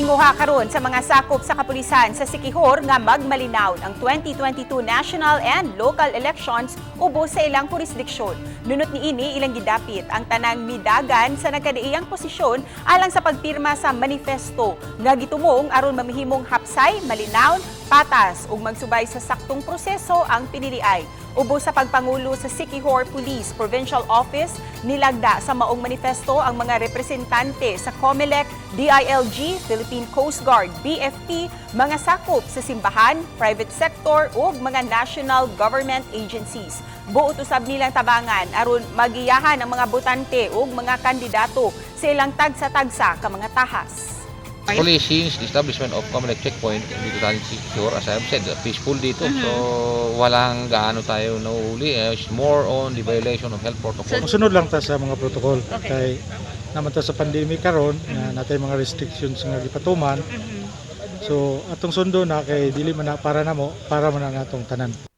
Gitinguha karon sa mga sakop sa kapulisan sa Siquijor nga magmalinaw ang 2022 national and local elections ubos sa ilang jurisdiksyon. Nunot niini, ilang gidapit ang tanang midagan sa nagkadaiyang posisyon alang sa pagpirma sa manifesto nga gitumong aron mamihimong hapsay, malinaw, patas ug magsubay sa saktong proseso ang piniliay. Ubos sa pagpangulo sa Siquijor Police Provincial Office, nilagda sa maong manifesto ang mga representante sa COMELEC, DILG, Philippine Coast Guard, BFP, mga sakop sa simbahan, private sector ug mga national government agencies. Buot usab nilang tabangan aron magiyahan ang mga botante ug mga kandidato sa ilang tagsa-tagsa ka mga tahas. Actually, since the establishment of COMELEC checkpoint dito tayo sa Siquijor, as I have said, peaceful dito. So, walang gaano tayo nauuli. It's more on the violation of health protocol. Musunod lang ta sa mga protocol kay naman ta sa pandemic karon nga natay mga restrictions nga gipatuman. So atong sundo na kay dili man na para namo, para man na natong tanan.